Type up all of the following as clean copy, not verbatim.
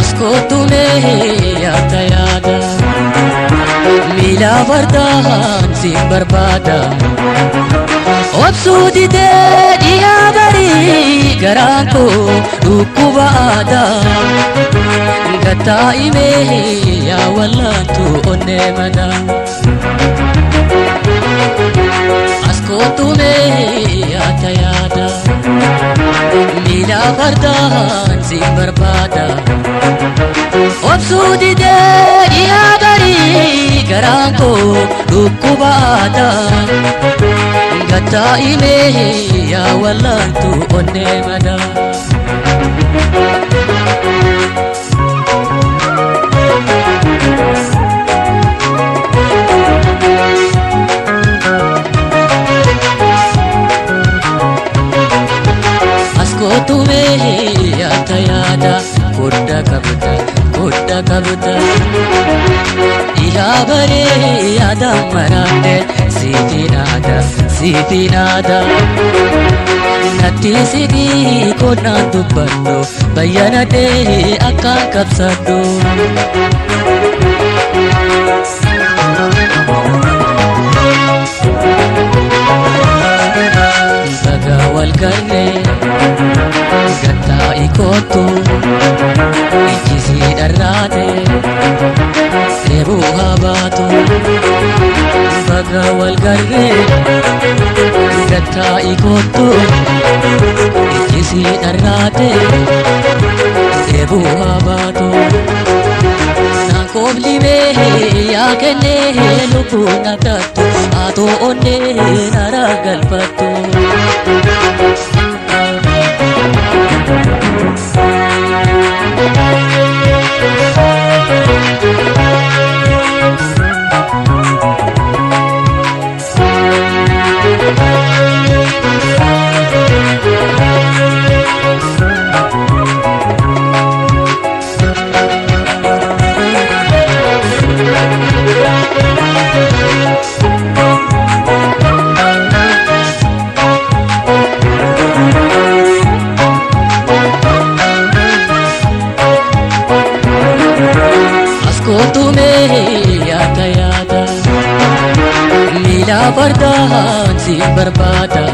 Askootu mee yaada yaada miila fardaan siin barbaada. Obsuu didee dhiyaa barii garaan koo dhukkuba aadaa. Gattaa'imee yaa wallaantu onnee madaa. Askootu mee yaada yaada miila fardaan siin barbaada. Obsuu didee dhiyaa barii garaan koo dhukkuba aadaa. Gattaa'imee yaa wallaantu onnee madaa. Askootu mee yaada yaada kodda qabda kodda qabda. Dhiyaa baree yaada maraadde siitiin aada siitiin aada. Natti siqii konnaan dubbadhu bayyanadhee akkaan qabsadhu. Baga wal garree gattaa'i kootu ijji sii dharraate dheebuu haa baatu. Baga wal garree gattaa'i kootu ijji sii dharraate dheebuu haa baatu. Naan kooblimee yaa kennee lubbuu na taattu haatoo onnee nara galfattu. Askootu mee yaada yaada miila fardaan siin barbaada.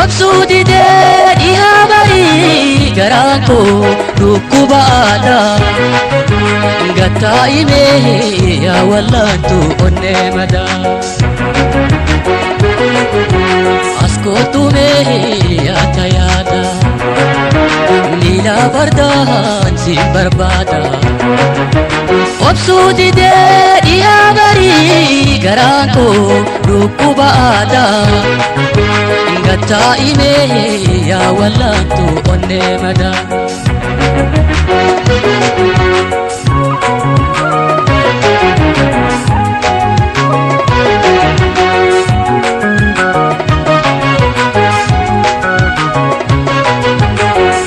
Obsuu didee dhiyaa barii garaan koo dhukkuba aadaa. Gattaa'imee yaa wallaantu onnee madaa. Askootu mee yaada yaada miila fardaan siin barbaada. Obsuu didee dhiyaa barii garaan koo dhukkuba aadaa. Gattaa'imee yaa wallaantu onnee madaa.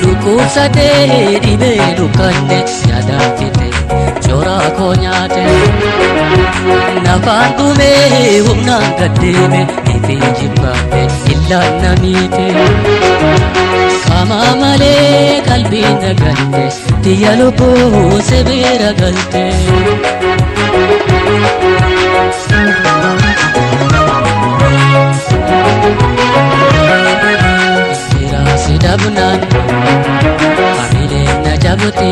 Dhukkubsatee dhibee dukkanne yaadaan fite coraa koo nyaate. Nafaan dhumee humnaan gaddeeme ifee jibbaate illaan na miite. Qaama malee qalbiin na galte tiyya lubbuu sibiira galte. Firaasi dhabnaan hamileen na cabte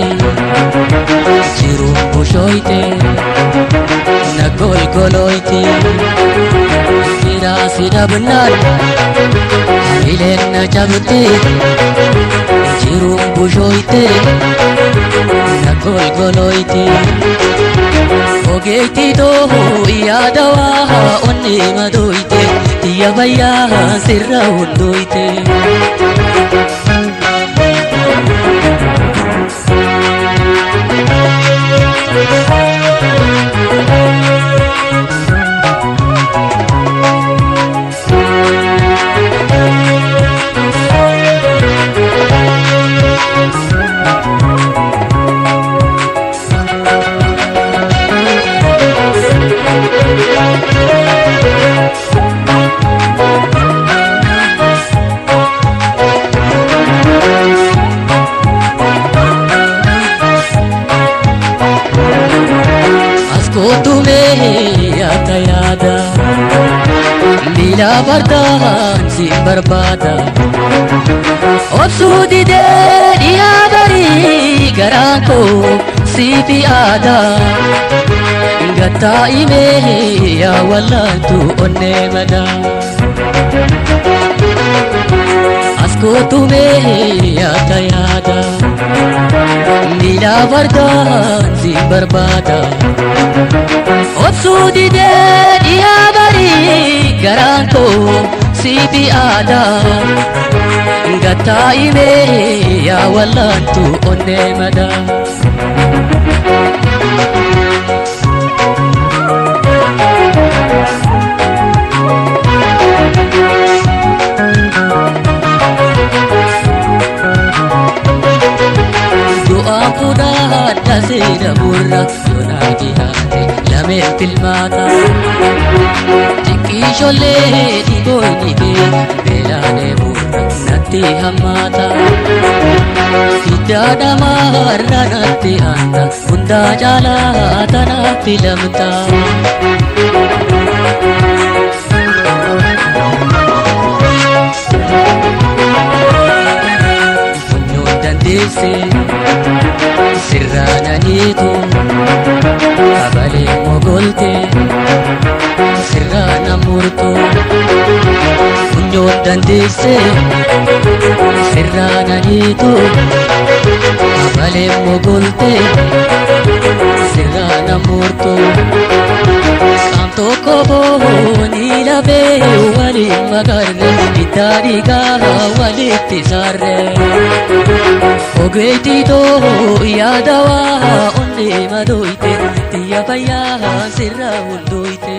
jiruun bushooyte na golgolooyte. Firaasi dhabnaan hamileen na cabte jiruun bushooyte na golgolooyte. Ogeetti too yaada waa onnee madooyte tiyya fayyaa sirra hundooyte. barbaada. Obsuu didee dhiyaa barii garaan koo siifi aadaa. Gattaa'imee yaa wallaantu onnee madaa. As kootumee yaada yaada. Miila fardaan si barbaada. Obsuu didee dhiyaa barii garaan koo siifi aadaa. Gattaa'imee yaa wallaantu onnee madaa. Du'aan fuudhaa seera burra yoonaa dhiyaate lameen filmaata. Xiqqishollee dhibooyni kee beelaanee burra natti hammaata. Hiddaa dhamaarra natti aanta hundaa caalaa tanaaf filamta. Funyoon dandeessee sirraananiitu kabalee mogolte sirraana murtu. Funyoon dandeessee sirraananiitu kabalee mogolte sirraana murtu. Qaam tokko boonii lafee waliin makarre hiddaa dhiigaa walitti saarre. Ogeettii too yaada waa onnee madooyte xiyya fayyaa sirraa hundooyte.